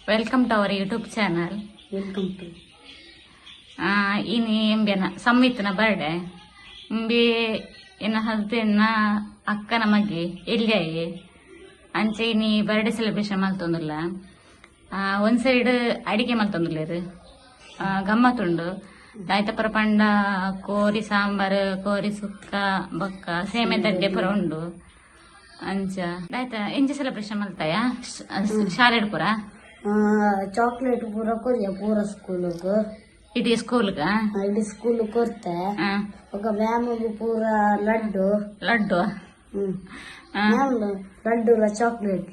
Welcome to our YouTube channel. Welcome to. ಇನಿ ಎಂಬೆನ ಸಂವಿತ್ನ birthday. ಇಂಬೆ ಎನ್ನ ಹಸ್ಬೆಂಡ್ನ ಅಕ್ಕನ ಮಗೆ ಎಲ್ಯಾಯೆ. ಅಂಚೆ ಇನಿ ಬರ್ಡೇ ಸೆಲೆಬ್ರೇಷನ್ ಮಲ್ತೊಂದುಲ್ಲ. ಒಂದ್ ಸೈಡ್ ಅಡಿಗೆ ಮಲ್ತೊಂದುಲ್ಲೆರ್. ಗಮ್ಮತ್ತುಂಡು. ದಾಯ್ತಪುರ ಪಂಡ ಕೋರಿ ಸಾಂಬಾರ್, ಕೋರಿ ಸುಕ್ಕ, ಬೊಕ್ಕ ಸೇಮೆ ದಡ್ಡೆ ಪೂರ ಉಂಡು. ಅಂಚ ದಾಯ್ತ ಎಂಚ ಸೆಲೆಬ್ರೇಷನ್ ಮಲ್ತಾಯ ಶಾಲೆಡ್ ಪೂರ? ಚಾಕ್ಲೇಟ್ ಪೂರ ಕೊರಿಯ ಪೂರ ಸ್ಕೂಲ್ಗ್. ಇಡೀ ಸ್ಕೂಲ್ಗ? ಇಡೀ ಸ್ಕೂಲ್ ಕೊರ್ತೆ. ಬೊಕ ಮ್ಯಾಮ್ಗ್ ಪೂರ ಲಡ್ಡು. ಲಡ್ಡು? ಹ್ಮ್, ಮ್ಯಾಮ್ ಲಡ್ಡುಲ ಚಾಕ್ಲೇಟ್.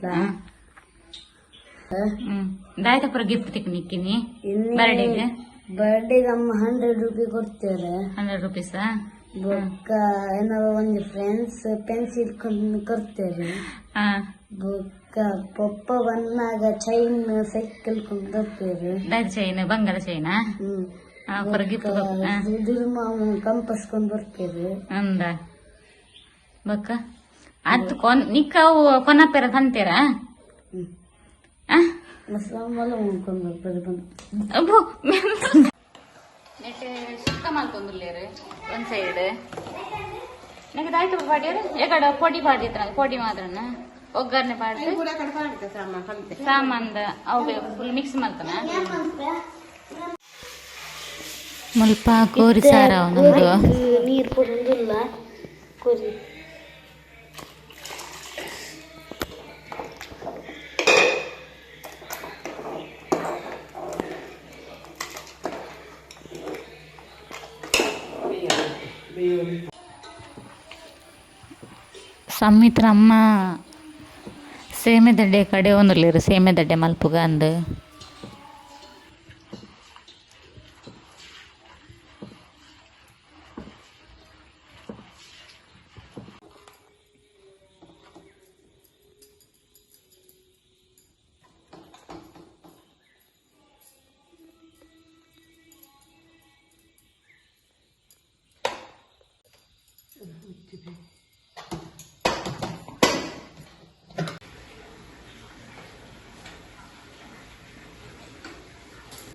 ದಾಯ್ತ ಪೂರ ಗಿಫ್ಟ್ ತಿಕ್ನಿಕ್ಕಿನಿ ಬರ್ಡೇಗೆ? ಬರ್ಡೇಗೆ ಅಮ್ಮ 100 ರುಪಿ ಕೊಡ್ತಾರೆ. 100 ರುಪೀಸ್? ಬೊಕ್ಕ ಏನಾರ ಒಂಜಿ ಫ್ರೆಂಡ್ಸ್ ಪೆನ್ಸಿಲ್ ಕೊಡ್ತಾರೆ. ಬೊಕ್ಕ ಪೊಪ್ಪ ಬಂದಾಗ ಚೈನ್ ಸೈಕಲ್ ಕೊಂಡು ಬರ್ತಾರೆ. ದಾಯ್ತ ಚೈನ್? ಬಂಗಾರ ಚೈನಾ? ಹ್ಮ್. ಪೂರ ಗಿಫ್ಟ್? ಮಾಮ ಕಂಪಸ್ ಕೊಂಡು ಬರ್ತಾರೆ. ಅಂದ ಬೊಕ್ಕ ಅತ್ ಕೊನ್ ನಿಕ್ಕ ಅವು ಕೊನಪೆರ ತಂತೀರಾ? ಹ್ಮ್, ಮಲ್ಲ ಕೊಂಡು ಬರ್ತಾರೆ ಬಂದು. ಅಬ್ಬು, ನೆಟ್ ಸುಕ್ಕ ಮಲ್ತೊಂದುಲ್ಲೆರ್ ಒಂದ್ ಸೈಡ್. ನಿಂಗೆ ದಾಯ್ತು ಪಾಡ್ಯರು ಎಕಡ ಪೊಡಿ ಪಾಡಿತ್ರ? ಪೊಡಿ ಮಾತ್ರನ ಒಗ್ಗರಣೆ ಪಾಡ್ದು ಸಾಮಾನ್ದ ಅವು ಫುಲ್ ಮಿಕ್ಸ್ ಮಲ್ತನ. ಮುಲ್ಪ ಕೋರಿ ಸಾರ ಒಂದೊಂದು. ನೀರು ಕೊಡೊಂದಿಲ್ಲ ಕೊರಿ. ಸಮ್ಮಿತ್ರ ಅಮ್ಮ ಸೇಮೆದಡ್ಡೆ ಕಡೆ ಒಂದುಲ್ಲೆರ್, ಸೇಮೆದಡ್ಡೆ ಮಲ್ಪುಗ ಅಂದ್.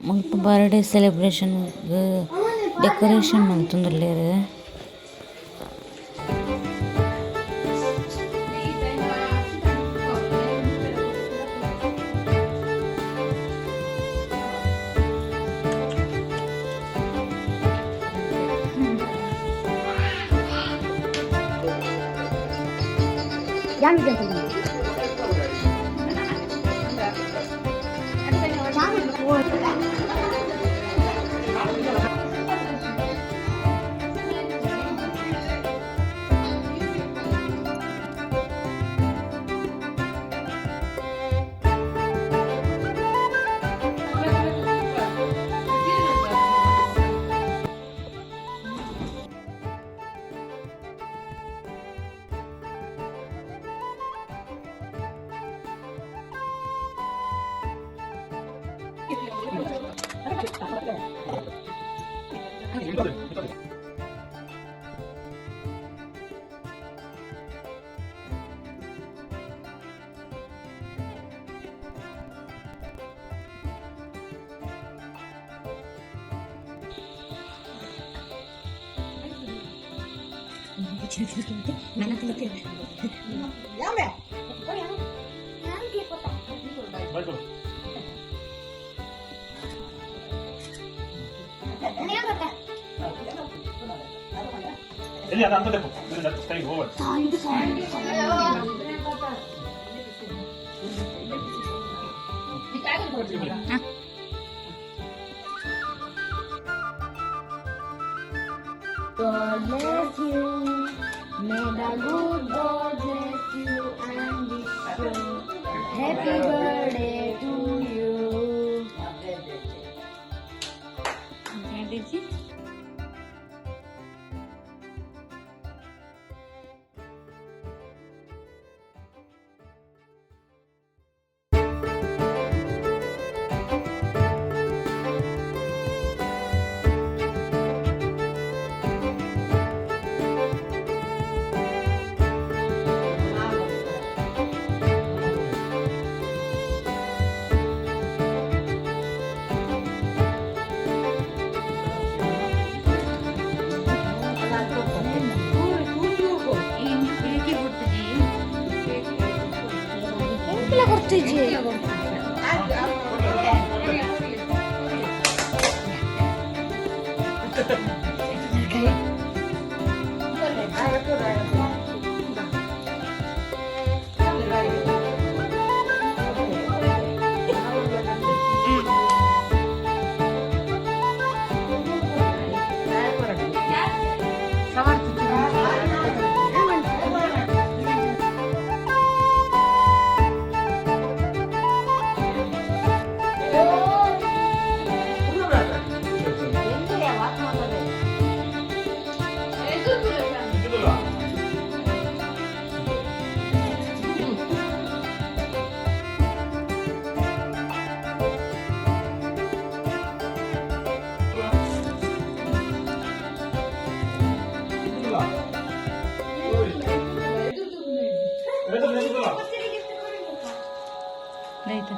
ಮುಲ್ಪ ಬರ್ಡೇ ಸೆಲೆಬ್ರೇಷನ್ ಡೆಕೋರೇಷನ್ ಮಲ್ತೊಂದುಲ್ಲೆರ್. God bless you. May the good God bless you and wish you happy birthday to you. Diji. ಆಯ್ತು.